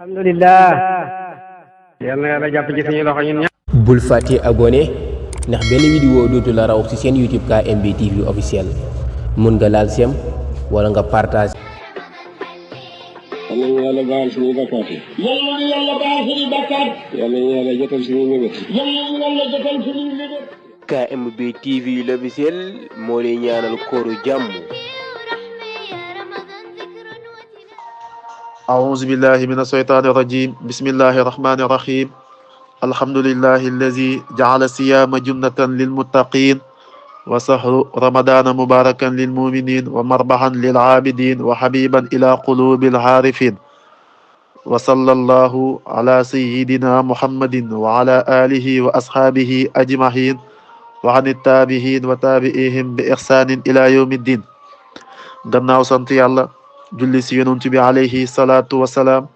alhamdulillah yal na yàlla jàpp ci suñu loxo ñun ñëpp. bul fàtte abonné ndax benn vidéo dootu la raw ci seen YouTube KMB TV officiel mun nga laal sem wala nga partage. yal nañu yàlla baal suñuy bakkaat yi. yal nañu yàlla baal suñuy bakkaat. yal nañu yàlla jotal suñuy mébét. yal nañu yàlla jotal suñuy mébét. KMB TV l'officiel moo lay ñaanal kooru jàmm. أعوذ بالله من الشيطان الرجيم بسم الله الرحمن الرحيم الحمد لله الذي جعل الصيام جنة للمتقين وشهر رمضان مباركا للمؤمنين ومربحا للعابدين وحبيبا إلى قلوب العارفين وصلى الله على سيدنا محمد وعلى آله وأصحابه أجمعين وعن التابعين وتابعيهم بإحسان إلى يوم الدين. gannaaw sant yàlla julli si yonent bi alayhi salaatu wasalaam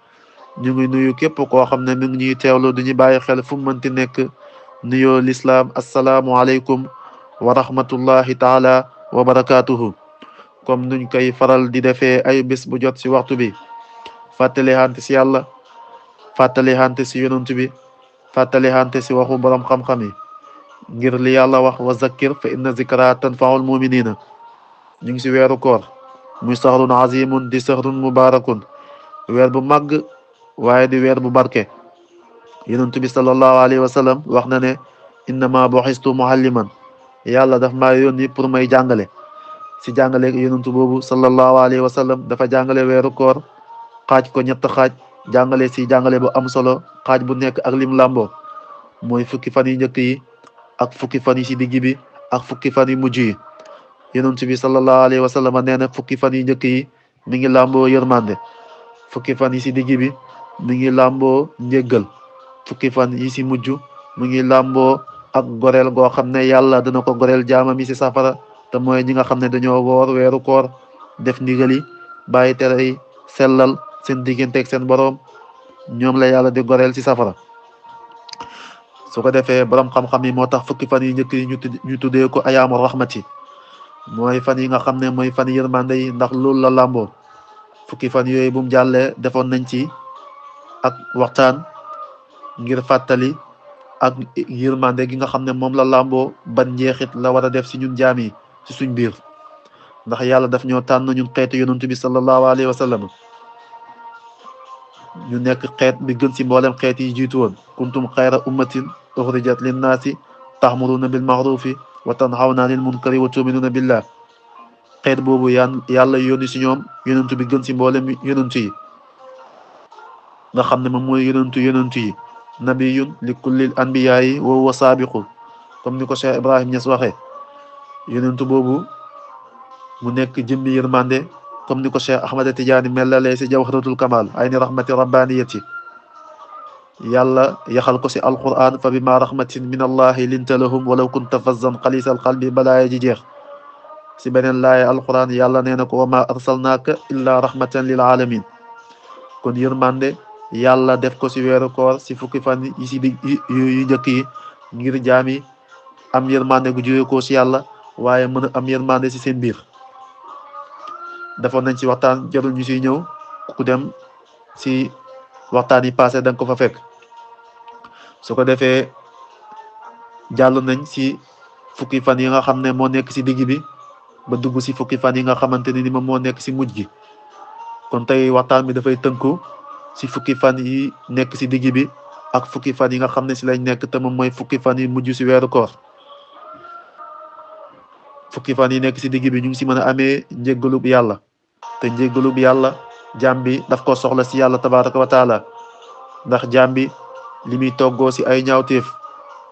ñu ngi nuyu képp koo xam ne mi ngi ñuy teewlu duñu bàyyi xel fu mu mënti nekk nuyoo lislaam assalaamu aleykum wa rahmatullahi taala wa barakaatuhu. comme nuñ koy faral di defee ay bés bu jot si waxtu bi fàttali xante si yàlla fàttali xante si yonent bi fàttali xante si waxu borom xam-xam yi ngir li yàlla wax wa zakkir fa inna zikra tanfaul muminina. ñu ngi si weeru koor muy sahrun azimun di sahrun mubarakun weer bu màgg waaye di weer bu barke. yonent bi sallallahu alayhi wa sallam wax na ne innama buxistu mualliman yàlla daf maa yónni pour may jàngale. si jàngale yonent boobu sallallahu alayhi wa sallam dafa jàngale weeru koor xaaj ko ñett xaaj jàngale si jàngale bu am solo xaaj bu nekk ak lim làmboo mooy fukki fan yi njëkk yi ak fukki fan yi si digg bi ak fukki fan yi mujj yi. yonent bi sallallahu alayhi wa sallam nee na fukki fan yi njëkk yi mi ngi làmboo yërmande, fukki fan yi si digg bi mi ngi làmboo njéggal, fukki fan yi si mujj mi ngi làmboo ak goreel goo xam ne yàlla dana ko goreel jaamam yi si safara te mooy ñi nga xam ne dañoo woor weeru koor def ndigali bàyyi tere yi sellal seen diggante ak seen boroom ñoom la yàlla di goreel si safara. su ko defee borom xam-xam yi moo tax fukki fan yi njëkk yi ñu tuddee ko ayaamu rahmati mooy fan yi nga xam ne mooy fan yërmande yi ndax loolu la làmboo. fukki fan yooyu bu mu jàllee defoon nañ ci ak waxtaan ngir fàttali ak yërmande gi nga xam ne moom la làmboo ban njeexit la war a def si ñun jaam yi si suñ biir ndax yàlla daf ñoo tànn ñun xeetu yonent bi sallallahu alayhi wa sallam ñu nekk xeet bi gën si mboolem xeet yi jiitu woon. kuntum xayra ummatin uxrijat linnaasi taxmuruna bil maxrufi wa tanhawna anil munkari wa tuminuna billah. xeet boobu yàlla yónni si ñoom yonentu bi gën si mboolem yonentu yi nga xam ne moom mooy yonentu yi nabiyun li kullil anbiya yi wa huwa saabiqu comme ni ko Cheikh Ibrahim Niass waxee. yonentu boobu mu nekk jëmmi yërmande comme ni ko Cheikh Ahmad Tidiane melalee si jawharatul kamal ayni rahmati rabbaniyati. yàlla yaxal ko si alquran fa bima rahmatin min allahi linta lahum walaw kunta fazzan xalisal qalbi balaaya ji jeex. si beneen laaya alquran yàlla nee na ko wa ma arsalnaaka illa rahmatan lil alamin. kon yërmande yàlla def ko si weeru koor si fukki fan yi si digg yu njëkk yi ngir jaami am yërmande gu jóge ko si yàlla waaye mën a am yërmande si seen biir. defoon nañ si waxtaan jarul ñu siy ñëw ku dem si waxtaan yi passé da nga ko fa fekk. su ko defee jàll nañ si fukki fan yi nga xam ne moo nekk si digg bi ba dugg si fukki fan yi nga xamante ni moom moo nekk si mujj gi. kon tey waxtaan bi dafay tënku si fukki fan yi nekk si digg bi ak fukki fan yi nga xam ne si lañ nekk te moom mooy fukki fan yi mujj si weeru koor. fukki fan yi nekk si digg bi ñu ngi si mën a amee njéggalub yàlla te njéggalub yàlla jaam bi daf ko soxla si yàlla tabaraka wa taala ndax jaam bi li muy toggoo si ay ñaawteef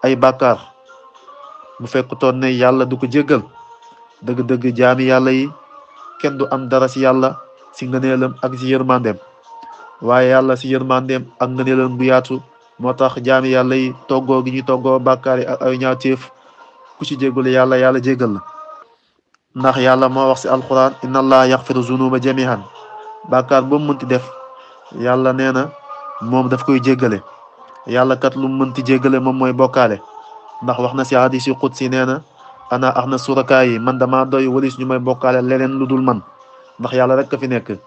ay bàkkaar bu fekkutoon ne yàlla du ko jéggal dëgg-dëgg jaami yàlla yi kenn du am dara si yàlla si ngëneelam ak si yërmandeem waaye yàlla si yërmandeem ak ngëneelam bu yaatu moo tax jaami yàlla yi toggoo gi ñu toggoo bàkkaar yi ak ay ñaawteef ku ci jéggalu yàlla yàlla jéggal la. ndax yàlla moo wax si alquran inna allah yaxfiru zunuba jamihan bàkkaar ba mu mënti def yàlla nee na moom daf koy jéggale. yàlla kat lu mu mënti jéggale moom mooy bokkaale ndax wax na si hadis yu qudsi nee na ana axna suraka yi man dama doy walis ñu may bokkaale leneen lu dul man ndax yàlla rek ka fi nekk.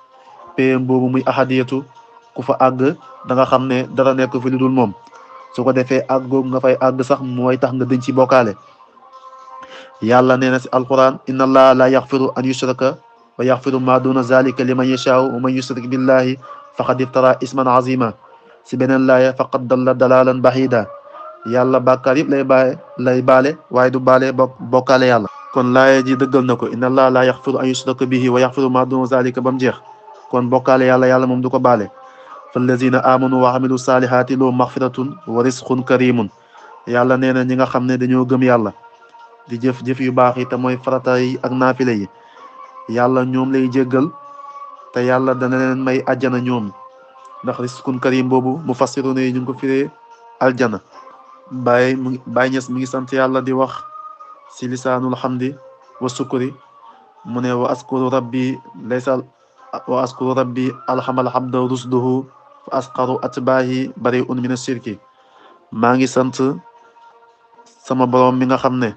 payam boobu muy ahadiyatu ku fa àgg da nga xam ne dara nekk fi lu dul moom su ko defee àgg googu nga fay àgg sax mooy tax nga dëñ ci bokkaale yàlla nee na si alquran inna allaha la yaxfiru an yushraka wa yaxfiru ma duna zalika liman yashaau wa man yushrik billahi faqad iftara isman azima si beneen laaya faqad dalla dalalan bahida yàlla bàkkaar yëpp lay baale waaye du baale bokkaale yàlla kon laaya ji dëggal na ko inna allaha la yaxfiru an yushraka bihi wa yaxfiru ma duna zalika ba mu jeex kon bokkaale yàlla moom du ko baale fallazina amanu wa amilu salihati lahum maxfiratun wa risqun karimun yàlla nee na ñi nga xam ne dañoo gëm yàlla di jëf yu baax yi te mooy farata yi ak naafile yi yàlla ñoom lay jéggal te yàlla dana leen may àjjana ñoom ndax risqun karim boobu mu fassiruna yi ñu ngi ko firee aljana Baay Ñas mi ngi sant yàlla di wax si lisaanul hamdi wa sukuri mu ne wa askuru rabbi alhamal hamda rusduhu fa asqaru atbaahi bari'un min ashirki maa ngi sant sama borom mi nga xam ne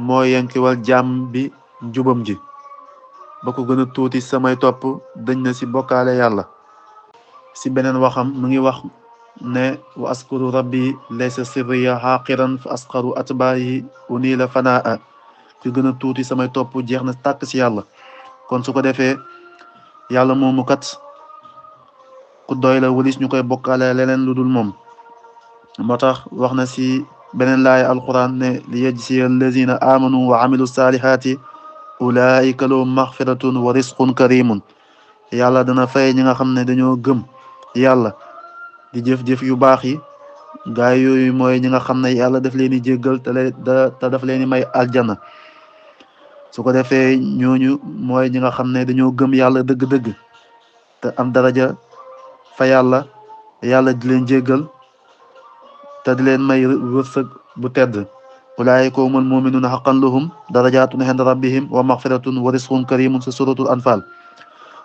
moo yankiwal jaam bi njubam ji ba ko gën a tuuti samay topp dañ na si bokkaale yàlla si beneen waxam mu ngi wax ne wa askuru rabbi laysa sirriya xaaqiran fa asqaru atbaahi unila fanaa ki gën a tuuti samay topp jeex na tàkk si yàlla kon su ko defee yàlla moomu kat ku doy la walis ñu koy bokkaale leneen lu dul moom moo tax wax na si beneen laaya alquran ne li yajziya allazina amanu wa amilu salihati ulaika lahum maxfiratun wa risqun karimun yàlla dana fay ñi nga xam ne dañoo gëm yàlla di jëf-jëf yu baax yi gaay yooyu mooy ñi nga xam ne yàlla daf leen di jéggal te daf leen di may aljana su ko defee ñooñu mooy ñi nga xam ne dañoo gëm yàlla dëgg-dëgg te am daraja fa yàlla di leen jéggal te di leen may wërsëg bu tedd ulaa'ika humul mu'minuuna haqqan lahum darajaatun inda rabbihim wa maghfiratun wa rizqun karimun sa suratul anfal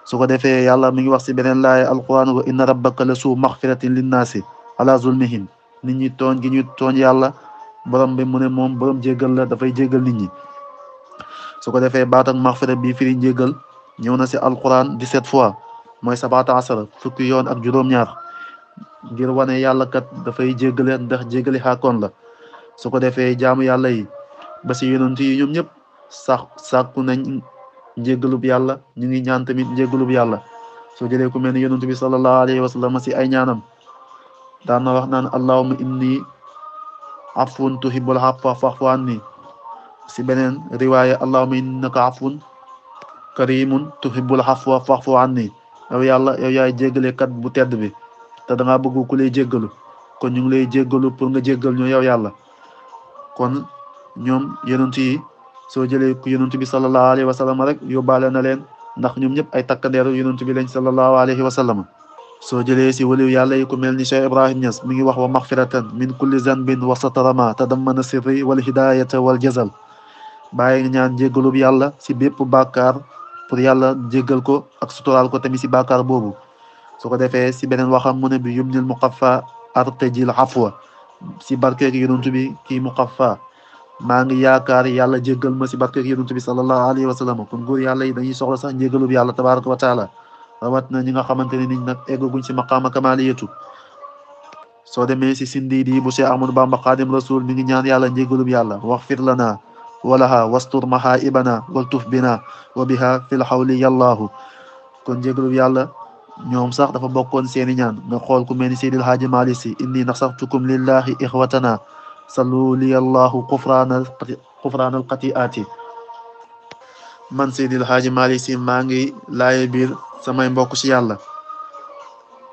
su ko defee yàlla mi ngi wax si beneen laaya alquran wa inna rabbaka la su maghfiratin linnaasi ala zulmihim nit ñi tooñ gi ñu tooñ yàlla borom bi mu ne moom borom jéggal la dafay jéggal nit ñi su ko defee baat ak maghfira bi firi njéggal ñëw na si alquran 17 fois mooy 17 fukki yoon ak juróom-ñaar ngir wane yàlla kat dafay jéggale ndax jéggali xaakoon la su ko defee jaamu yàlla yi ba si yonent yi ñoom ñëpp sàkku nañ njéggalub yàlla ñu ngi ñaan tamit njéggalub yàlla soo jëlee ku mel ni yonent bi sallallahu alayhi wa sallam si ay ñaanam daan na wax naan allahumma inni afun tuhibbul afwa fa'fu anni si beneen riwaaya allahumma innaka afun karimun tuhibbul afwa fa'fu anni yow yàlla yow yaay jéggalekat bu tedd bi te da ngaa bëgg ku lay jéggalu kon ñu ngi lay jéggalu pour nga jéggal ñu yow yàlla kon ñoom yonent yi soo jëlee ku yonent bi sallallahu alayhi wa sallam rek yóbbaale na leen ndax ñoom ñëpp ay takkandeeru yonent bi lañ sallallahu alayhi wa sallam soo jëlee si waliyu yàlla yi ku mel ni Cheikh Ibrahim Niass mi ngi wax wa maghfiratan min kulli zanbin wa satarama tadammana sirri wal hidayata wal jazal bàyyi nga ñaan jéggalub yàlla si bépp bàkkaar pour yàlla jéggal ko ak suturaal ko tamit si bàkkaar boobu su ko defee si beneen waxam mu ne bi yumnil muqaffa artajil afwa si barkeek yonent bi kii muqaffa maa ngi yaakaar yàlla jéggal ma si barkeek yonent bi sallallahu alayhi wa sallam kon góor yàlla yi dañuy soxla sax njéggalub yàlla tabaraka wa taala rawat na ñi nga xamante ne niñ nag eggaguñ si maqaama kamaliyatu soo demee si sindiidi bu Cheikh Ahmadou Bamba Xaadim Rasul mi ngi ñaan yàlla njéggalub yàlla waxfir lana walaha wastur mahaibana waltuf bina wa biha fil hawli yallahu kon njéggalub yàlla ñoom sax dafa bokkoon seeni ñaan nga xool ku mel ni Seydil Haaji Maalik Si inni nasaxtukum lillahi ixwatana sallu li allahu xufraanal xatiaati man Seydil Haaji Maalik Si maa ngi laaye biir samay mbokk si yàlla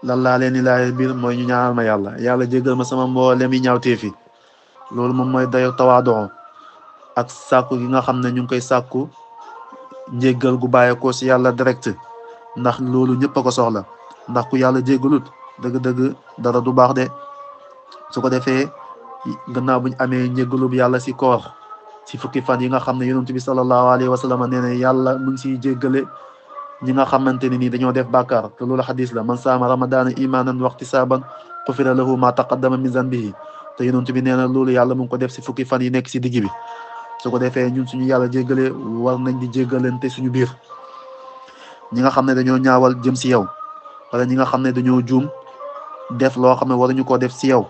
lan laa leen di laaye biir mooy ñu ñaanal ma yàlla jéggal ma sama mboolem yi ñaawteefi loolu moom mooy dayo tawaadoo ak sàkku gi nga xam ne ñu ngi koy sàkku njéggal gu bàyyeekoo si yàlla direct ndax loolu ñëpp a ko soxla ndax ku yàlla jéggalut dëgg-dëgg dara du baax de su ko defee gannaaw buñ amee njéggalub yàlla si koor si fukki fan yi nga xam ne yonent bi sallallahu alayhi wa sallam nee na yàlla mu ngi siy jéggale ñi nga xamante ne nii dañoo def bàkkaar te loolu xadis la man saama ramadaana imanan waxtisaaban xufira lahu ma taqaddama min zanbihi te yonent bi nee na loolu yàlla mu ngi ko def si fukki fan yi nekk si digg bi su ko defee ñun suñu yàlla jéggale war nañ di jéggalante suñu biir ñi nga xam ne dañoo ñaawal jëm si yow wala ñi nga xam ne dañoo juum def loo xam ne waruñu koo def si yow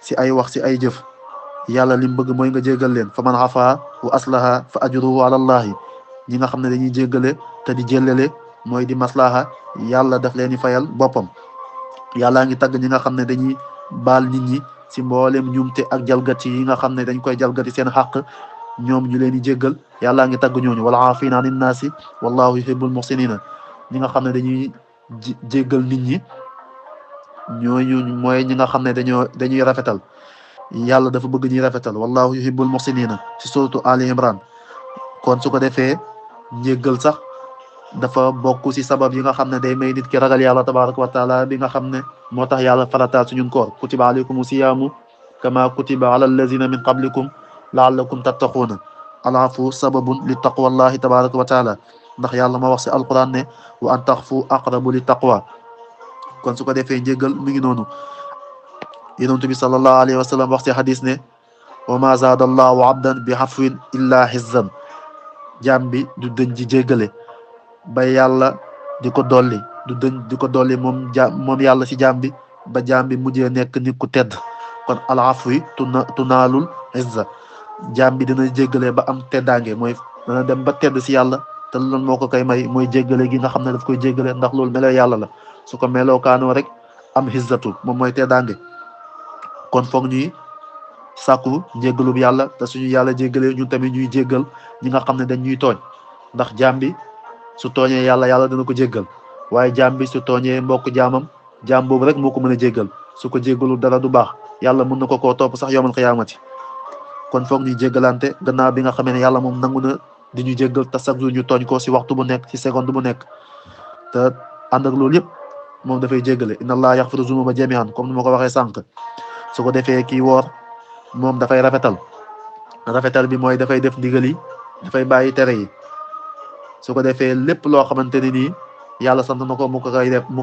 si ay wax si ay jëf yàlla lim bëgg mooy nga jéggal leen fa man afa wa aslaha fa ajruhu ala allahi ñi nga xam ne dañuy jéggale te di jëllale mooy di maslaha yàlla daf leen di fayal boppam. yàllaa ngi tagg ñi nga xam ne dañuy baal nit ñi si mboolem ñumte ak jalgati yi nga xam ne dañ koy jalgati seen xaq ñoom ñu leen di jéggal yàllaa ngi tagg ñooñu wala aafina anin naasi wallahu yuhibbul muhsinina ñi nga xam ne dañuy jéggal nit ñi ñooñu mooy ñi nga xam ne dañuy rafetal yàlla dafa bëgg ñuy rafetal wallahu yuhibbul muhsinina si suratu Ali Imran. kon su ko defee njéggal sax dafa bokk si sabab yi nga xam ne day may nit ki ragal yàlla tabaraka wa taala bi nga xam ne moo tax yàlla farataal suñun koor kutiba alaykum siyaamu kama kutiba ala allazina min qablikum laallakum tattaquuna alaafu sababun li taqwallahi tabaraka wa taala ndax yàlla ma wax si alquran ne wa an taxfu aqrabu li taqwa. kon su ko defee njéggal mi ngi noonu yonent bi sallallahu alayhi wa sallam wax si hadis ne wa ma zaada allahu abdan bi xafwin illa hizzan jaam bi du dëñ ji jéggale ba yàlla di ko dolli du dëñ di ko dolli moom yàlla si jaam bi ba jaam bi mujjee nekk nit ku tedd. kon al afwi tunaalul izza jaam bi dina jéggale ba am teddaange mooy dana dem ba tedd si yàlla te loolu moo ko koy may mooy jéggale gi nga xam ne daf koy jéggale ndax loolu meloo yàlla la su ko meloo kaanoo rek am izzatu moom mooy teddaange. kon foog ñuy sàkku njéggalub yàlla te suñu yàlla jéggalee ñun tamit ñuy jéggal ñi nga xam ne dañ ñuy tooñ ndax jaam bi su tooñee yàlla dana ko jéggal waaye jaam bi su tooñee mbokk jaamam jaam boobu rek moo ko mën a jéggal su ko jéggalul dara du baax yàlla mën na ko koo topp sax yawmal xiyaamati. kon foog ñuy jéggalante gannaaw bi nga xamee ne yàlla moom nangu na di ñu jéggal te chaque jour ñu tooñ ko si waxtu bu nekk si seconde bu nekk te ànd ak loolu yëpp moom dafay jéggale inna allaha yaxfiru zunuba jami'an comme ni ma ko waxee sànq. su ko defee kii woor moom dafay rafetal bi mooy dafay def ndigal yi dafay bàyyi tere yi su ko defee lépp loo xamante ne nii yàlla sant na ko mu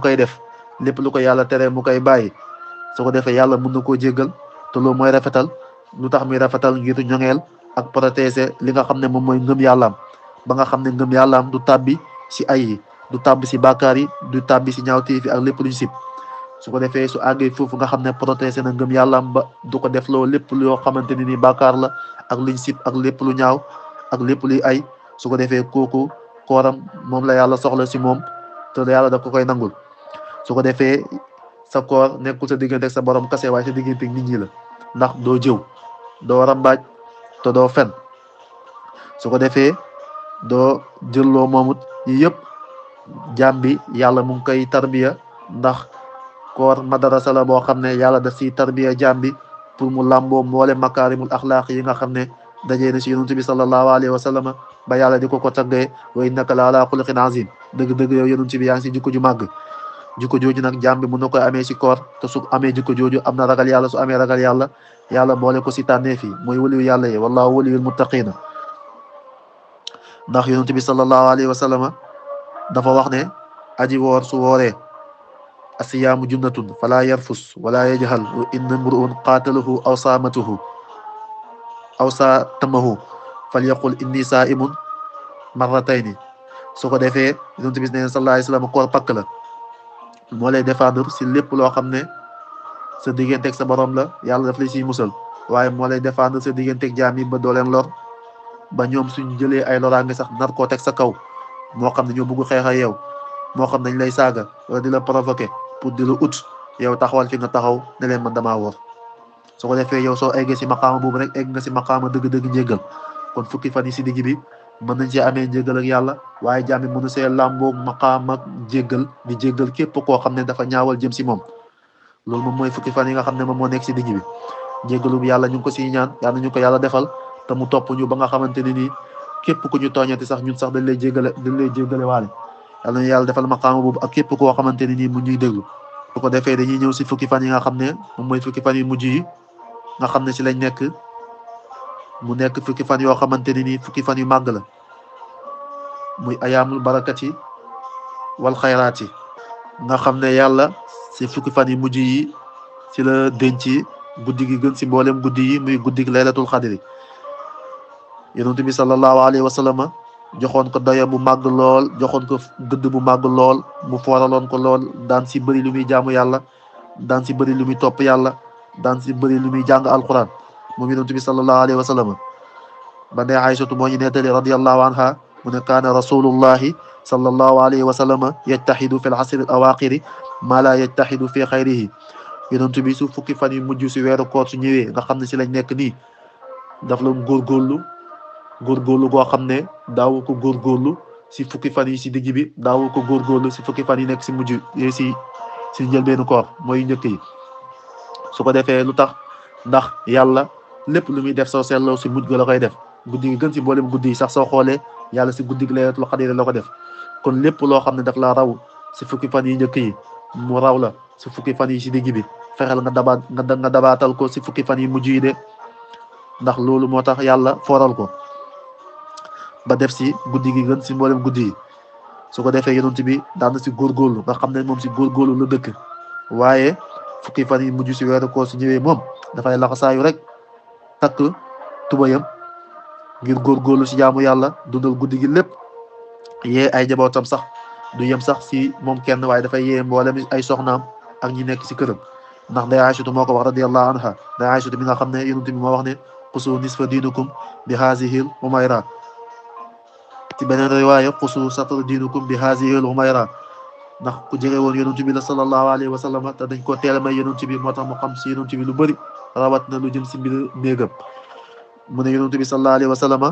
koy def lépp lu ko yàlla tere mu koy bàyyi su ko defee yàlla mën na koo jéggal te loolu mooy rafetal. lu tax muy rafetal ngir ñoŋeel ak protéger li nga xam ne moom mooy ngëm yàllaam ba nga xam ne ngëm yàllaam du tàbbi si ay yi du tàbbi si bàkkaar yi du tàbbi si ñaawteef yi ak lépp luñ sib. su ko defee su àggee foofu nga xam ne protéger na ngëm yàllaam ba du ko def loo lépp loo xamante ne ni bàkkaar la ak luñ sib ak lépp lu ñaaw ak lépp luy ay su ko defee kooku kooram moom la yàlla soxla si moom te yàlla da ko koy nangul. su ko defee sa koor nekkul sa diggante ak sa borom kase waaye sa diggante ak nit ñi la ndax doo jëw doo rambaaj te doo fen su ko defee doo jëlloo moomut yi yëpp jaam bi yàlla mu ngi koy tarbiya ndax koor madarasa la boo xam ne yàlla daf si tarbiya jaam bi pour mu làmboo mboole makaarimul axlaaq yi nga xam ne dajee na si yonent bi sallallahu alayhi wa sallam ba yàlla di ko taggee wa innaka la ala xuluqin azim dëgg-dëgg yow yonent bi yaa ngi si jikko ju màgg. jikko jooju nag jaam bi mun na koy amee si koor te su amee jikko jooju am na ragal yàlla su amee ragal yàlla yàlla boole ko si tànneef yi mooy waliyu yàlla yi wallahu waliyul muttaqina ndax yonent bi sallallahu alayhi wa sallam dafa wax ne aji woor su wooree asiyaamu junnatun fala yarfus wala yajhal wa inna mru'un qaatalahu aw saamatuhu aw saatamahu falyaqul inni saa'imun marratayni su ko defee yonent bi sallallahu alayhi wa sallam koor pakk la moo lay défendre si lépp loo xam ne sa digganteeg sa borom la yàlla daf lay siy musal waaye moo lay défendre sa digganteeg jaam yi ba doo leen lor ba ñoom suñ jëlee ay loraange sax nar koo teg sa kaw moo xam ne ñoo bëgg xeex ak yow moo xam nañ lay saaga wala di la provoquer pour di la ut yow taxawal fi nga taxaw ne leen man damaa woor su ko defee yow soo eggee si maqaama boobu rek egg nga si maqaama dëgg-dëgg njéggal kon fukki fan yi si digg bi mën nañ see amee njéggal ak yàlla waaye jaam bi mënu see làmboog maqaam ak jéggal di jéggal képp koo xam ne dafa ñaawal jëm si moom loolu moom mooy fukki fan yi nga xam ne moom moo nekk si digg bi njéggalu bi yàlla ñu ngi ko siy ñaan yàlla ñu ko yàlla defal te mu topp ñu ba nga xamante ne nii képp ku ñu tooñati sax ñun sax dañ lay jéggale waale yàlla ñu yàlla defal maqaama boobu ak képp koo xamante ne nii mu ñuy déglu su ko defee dañuy ñëw si fukki fan yi nga xam ne moom mooy fukki fan yu mujj yi nga xam ne si lañ nekk mu nekk fukki fan yoo xamante ne nii fukki fan yu màgg la muy ayaamul barakati wal xayraati nga xam ne yàlla si fukki fan yu mujj yi ci la denc guddi gi gën si mboolem guddi yi muy guddi gi laylatul xadri yonent bi sallallahu alayhi wa sallam joxoon ko daya bu màgg lool joxoon ko gëdd bu màgg lool mu fooraloon ko lool daan si bëri lu muy jaamu yàlla daan si bëri lu muy topp yàlla daan si bëri lu muy jàng alquran moom yonent bi sallallahu alayhi wa sallam ba ne Aysatu moo ñu nettali radiyallahu anha mu ne kaana rasulullahi sallallahu alayhi wa sallam yajtahidu fi al-asri al-awaqiri ma la yajtahidu fi xayrihi yonent bi su fukki fan yu mujj si weeru koor su ñëwee nga xam ne si lañ nekk nii daf la góorgóorlu goo xam ne daawu ko góorgóorlu si fukki fan yi si digg bi daawu ko góorgóorlu si fukki fan yi nekk si mujj si njëlbeenu koor mooy njëkk yi su ko defee lu tax ndax yàlla lépp lu muy def soo seetloo si mujj ga la koy def guddi gi gën si mboolem guddi yi sax soo xoolee yàlla si guddi gi Laylatul Qadr la ko def kon lépp loo xam ne daf la raw si fukki fan yi njëkk yi mu raw la si fukki fan yi si digg bi fexeel nga dabaatal ko si fukki fan yi mujj yi de ndax loolu moo tax yàlla fooral ko ba def si guddi gi gën si mboolem guddi yi su ko defee yonent bi daan na si góorgóorlu nga xam ne moom si góorgóorlu la dëkk waaye fukki fan yi mujj si weeru koor si ñëwee moom dafay laxasaayu rek takk tubayam ngir góorgóorlu si jaamu yàlla dundal guddi gi lépp yee ay jabootam sax du yem sax si moom kenn waaye dafay yee mboolem ay soxnaam ak ñi nekk si këram ndax Ndey Aysatu moo ko wax radiyallahu anha Ndey Aysatu mi nga xam ne yonent bi moo wax ne xusu nisfa diinukum bi haazihil humayra ci beneen riwaaya xusu satr diinukum bi haazihil humayra ndax ku jege woon yonent bi la sallallahu alayhi wa sallam te dañ ko teel a may yonent bi moo tax mu xam si yonent bi lu bëri rawat na lu jëm si mbir néegam mu ne yonent bi sallallahu alayhi wa sallam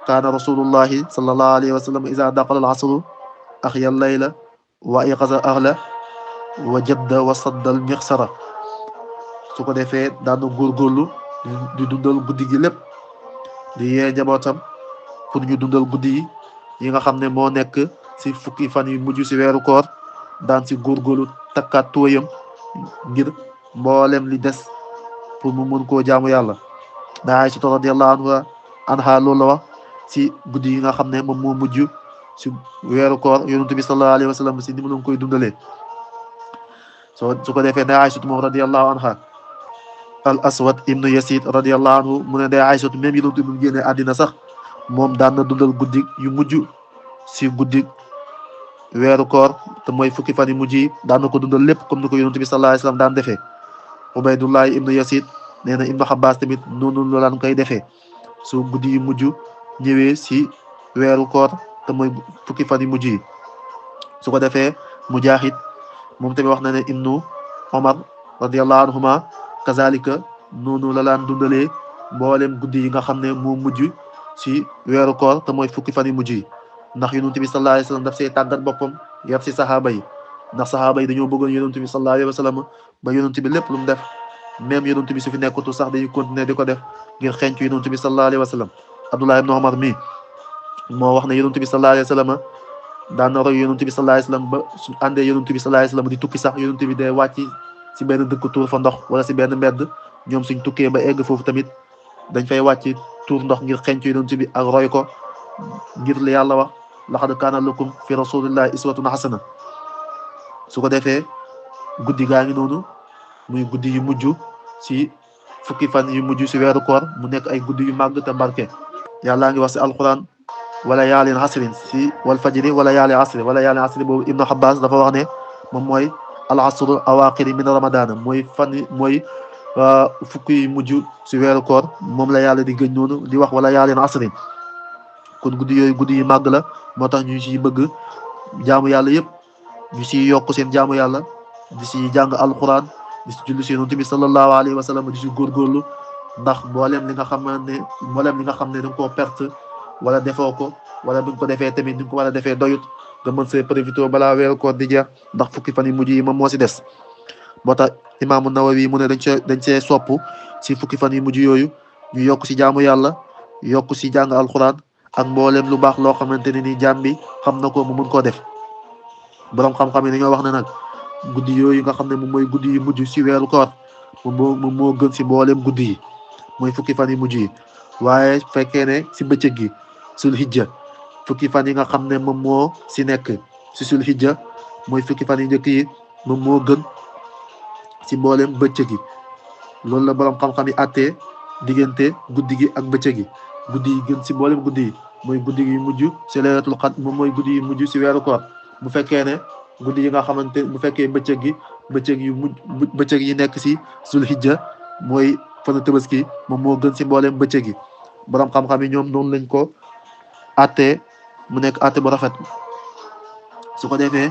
kaana rasulullahi sallallahu alayhi wa sallam iza daqala al asru axya al layla wa ayqaza ahla wa jadda wa sadda al mixsara su ko defee daan na góorgóorlu di dundal guddi gi lépp di yee njabootam pour ñu dundal guddi yi nga xam ne moo nekk si fukki fan yu mujj si weeru koor daan si góorgóorlu takkaat tuwayam ngir mboolem li des pour mu mun koo jaamu yàlla da Aysatu radiyallahu anha loolu la wax si guddi yi nga xam ne moom moo mujj si weeru koor yonent bi sallallahu alayhi wa sallam si ni mu koy dundalee su ko defee da Aysatu moom radiyallahu anha al aswad ibnu yasid radiyallahu anhu mu ne da Aysatu même yonent bi mu génnee àddina sax moom daan na dundal guddi yu mujj si guddi weeru koor te mooy fukki fan yu mujj yi daan na ko dundal lépp comme ni ko yonent bi sallallahu alayhi wa sallam daan defee Ubaydullah ibnu yasid nee na Ibnu Abbas tamit noonu la daan koy defee su guddi yu mujj ñëwee si weeru koor te mooy fukki fan yu mujj yi su ko defee Mujaahid moom tamit wax na ne Ibnu Omar radiyallahu anhuma kazalika noonu la daan dundalee mboolem guddi yi nga xam ne moo mujj si weeru koor te mooy fukki fan yu mujj yi ndax yonent bi sallallahu alayhi wa sallam daf see tàggat boppam yar si saxaaba yi ndax saxaaba yi dañoo bëggoon yonent bi sallallahu alayhi wa sallam ba yonent bi lépp lu mu def même yonent bi su fi nekkutu sax dañuy continuer di ko def ngir xencu yonent bi sallallahu alayhi wa sallam Abdullah ibn Omar mi moo wax ne yonent bi sallallahu alayhi wa sallam daan na roy yonent bi sallallahu alayhi wa sallam ba su àndee yonent bi sallallahu alayhi wa sallam di tukki sax yonent bi day wàcc si benn dëkk tuur fa ndox wala si benn mbedd ñoom suñ tukkee ba egg foofu tamit dañ fay wàcc tuur ndox ngir xencu yonent bi ak roy ko ngir li yàlla wax laqad kaana lakum fi rasulillahi iswatun hasana su ko defee guddi gaa ngi noonu muy guddi yu mujj si fukki fan yu mujj si weeru koor mu nekk ay guddi yu màgg te barke yàllaa ngi wax si alquran wala yaalin asrin si wal fajri wala yaali asri wala yaali asri boobu Ibnu Abbas dafa wax ne moom mooy al asru awaqiri min ramadana mooy fukki yu mujj si weeru koor moom la yàlla di gëñ noonu di wax wala yaalin asrin kon guddi yooyu guddi yu màgg la moo tax ñu si bëgg jaamu yàlla yëpp ñu si yokk seen jaamu yàlla di si jàng alquran di si julli si yonent bi sallallahu alayhi wa sallam di si góorgóorlu ndax mboolem li nga xam ne da nga koo perte wala defoo ko wala bi nga ko defee tamit ni nga ko war a defee doyut nga mën see profité balaa weeru koor di jeex ndax fukki fan yu mujj yi moom moo si des moo tax imaamu Nawawi mu ne dañ see sopp si fukki fan yu mujj yooyu ñu yokk si jaamu yàlla yokk si jàng alquran ak mboolem lu baax loo xamante ne ni jaam bi xam na ko mu mën koo def borom xam-xam yi dañoo wax ne nag guddi yooyu nga xam ne moom mooy guddi yu mujj si weeru koor moom moo gën si mboolem guddi yi mooy fukki fan yu mujj yi waaye fekkee ne si bëccëg gi sulhijja fukki fan yi nga xam ne moom moo si nekk si sulhijja mooy fukki fan yu njëkk yi moom moo gën si mboolem bëccëg gi loolu la borom xam-xam yi àttee diggante guddi gi ak bëccëg gi guddi yi gën si mboolem guddi yi mooy guddi yu mujj si laylatul qadr moom mooy guddi yu mujj si weeru koor bu fekkee ne guddi yi nga xamante bu fekkee bëccëg yi nekk si zulhijja mooy fanu tabaski moom moo gën si mbooleem bëccëg yi borom xam-xam yi ñoom noonu lañ ko attee mu nekk atte bu rafet su ko defee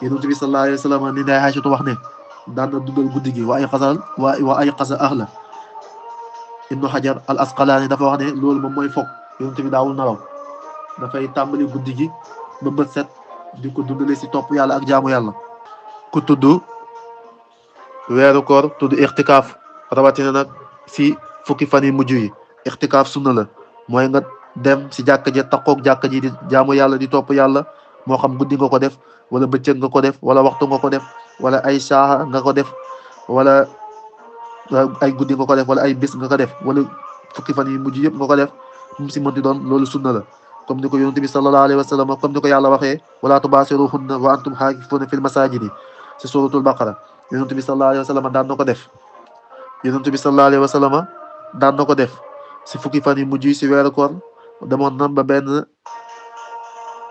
yonent bi sallallahu alayhi wa sallam ni day Aysatu wax ne daan na dundal guddi gi wa ay xasa ahla Ibnu Hajar al Asqalaani dafa wax ne loolu moom mooy foog yonent bi daawul nalaw dafay tàmbali guddi gi ba bët set di ko dundale si topp yàlla ak jaamu yàlla ku tudd weeru koor tudd ixtikaaf rawatina nag si fukki fan yi mujj yi ixtikaaf sunna la mooy nga dem si jàkka ji takkoog jàkka ji di jaamu yàlla di topp yàlla moo xam guddi nga ko def wala bëccëg nga ko def wala waxtu nga ko def wala ay saaxa nga ko def wala ay guddi nga ko def wala ay bis nga ko def wala fukki fan yi mujj yëpp nga ko def mu si mënti doon loolu sunna la comme ni ko yonent bi sallallahu alayhi wa sallam comme ni ko yàlla waxee wala tubaasiruhunna wa antum haakifuuna fil masaajidi si suratul baqara yonent bi sallallahu alayhi wa sallam daan na ko def yonent bi sallallahu alayhi wa sallam daan na ko def si fukki fan yi mujj yi si weeru koor demoon na ba benn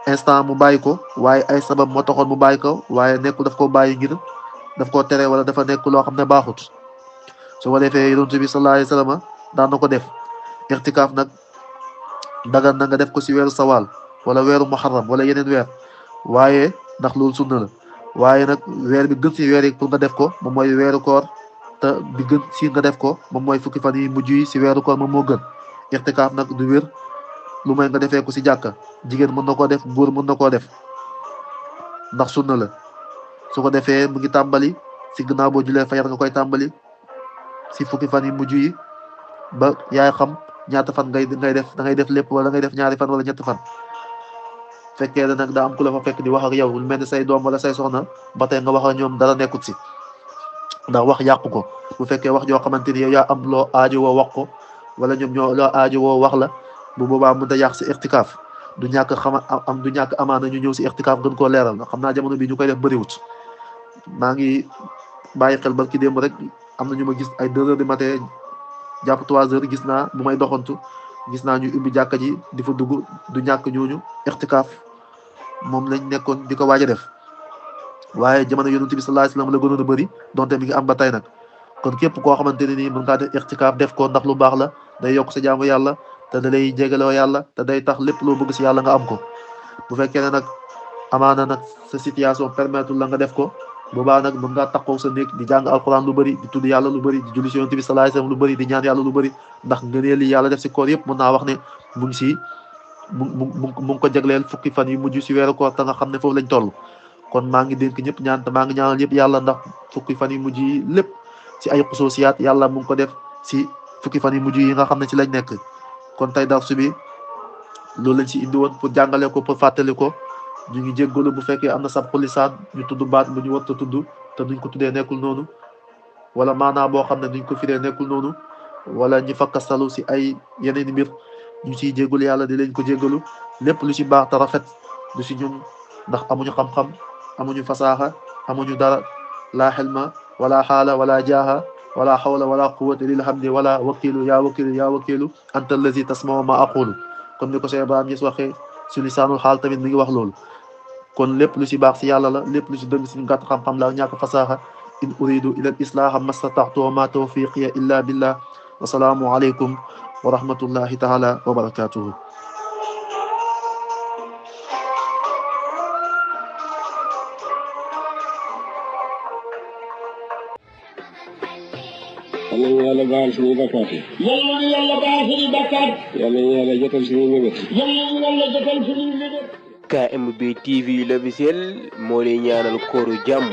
instant mu bàyyi ko waaye ay sabab moo taxoon mu bàyyi ko waaye nekkul daf ko bàyyi ngir daf koo tere wala dafa nekk loo xam ne baaxut su ko defee yonent bi sallallahu alayhi wa sallam daan na ko def ixtikaaf nag dagan na nga def ko si weeru sawaal wala weeru muharram wala yeneen weer waaye ndax loolu sunna la waaye nag weer bi gën si weer yi pour nga def ko moom mooy weeru koor te bi gën si nga def ko moom mooy fukki fan yi mujj yi si weeru koor moom moo gën ixtikaaf nag du wér lu may nga defee ko si jàkka jigéen mën na koo def góor mën na koo def ndax sunna la su ko defee mu ngi tàmbali si gannaaw boo julee fajar nga koy tàmbali si fukki fan yi mujj yi ba yaay xam ñaata fan ngay def da ngay def lépp wala ngay def ñaari fan wala ñetti fan fekkee ne nag daa am ku la fa fekk di wax ak yow lu mel ni say doom wala say soxna ba tey nga wax ak ñoom dara nekkut si ndax wax yàqu ko bu fekkee wax joo xamante ni yow yaa am loo aajo woo wax ko wala ñoom ñoo loo aajo woo wax la bu boobaa mën a yàq si ixtikaaf du ñàkk du ñàkk amaana ñu ñëw si ixtikaaf gën koo leeral xam naa jamono bi ñu koy def bëriwut maa ngi bàyyi xel barki démb rek am na ñu ma gis ay 2 heures du matin jàpp 3 heures gis naa bu may doxantu gis naa ñu ubbi jàkka ji di fa dugg du ñàkk ñooñu ixtikaaf moom lañ nekkoon di ko waaj a def waaye jamono yonent bi sallallahu alayhi wasallam la gënoon a bëri donte mi ngi am ba tey nag kon képp koo xamante ne nii mën ngaa def ixtikaaf def ko ndax lu baax la day yokk sa jaamu yàlla te da lay jégaloo yàlla te day tax lépp loo bëgg si yàlla nga am ko bu fekkee ne nag amaana nag sa situation permettre la nga def ko boobaa nag mën ngaa taxaw sa néeg di jàng alquran lu bëri di tudd yàlla lu bëri di julli si yonent bi sallallahu alayhi wasallam lu bëri di ñaan yàlla lu bëri ndax ngëneel li yàlla def si koor yëpp mën naa wax ne mu ngi si mu ngi ko jagleel fukki fan yu mujj si weeru koor te nga xam ne foofu lañ toll kon maa ngi dénk ñëpp ñaan te maa ngi ñaanal yëpp yàlla ndax fukki fan yu mujj yi lépp si ay xususiyaat yàlla mu ngi ko def si fukki fan yu mujj yi nga xam ne ci lañ nekk kon tey darsu bi loolu lañ si indi woon pour jàngale ko pour fàttali ko ñu ngi jéggalu bu fekkee am na sabqu lisaan ñu tudd baat bu ñu war a tudd te duñ ko tuddee nekkul noonu wala maanaa boo xam ne duñ ko firee nekkul noonu wala ñu fakkastalu si ay yeneen mbir ñu ciy jéggalu yàlla di leen ko jéggalu lépp lu ci baax te rafet du si ñun ndax amuñu xam-xam amuñu fasaaxa amuñu dara laa xelma wala xaala wala jaaha wala xawla wala quwwata lil hamdi wala wakilu yaa wakilu anta allazi tasma'u ma aqulu comme ni ko Cheikh Ibrahima Niass waxee su lisaanul xaal tamit mi ngi wax loolu kon lépp lu ci baax si yàlla la lépp lu ci dëng si gàtt xam-xam la ñàkk fasaaxa in uridu ila al islaha mastata'tu wa ma tawfiqiya illa billah wa salaamu alaykum wa rahmatullahi taala wa barakatuhu yal nañu yàlla baal suñuy bakkaat yi. yal nañu yàlla baal suñuy bakkaat. yal nañu yàlla jotal suñuy mébét. yal nañu yàlla jotal suñuy mébét. KMB TV l'officiel moo lay ñaanal kooru jàmm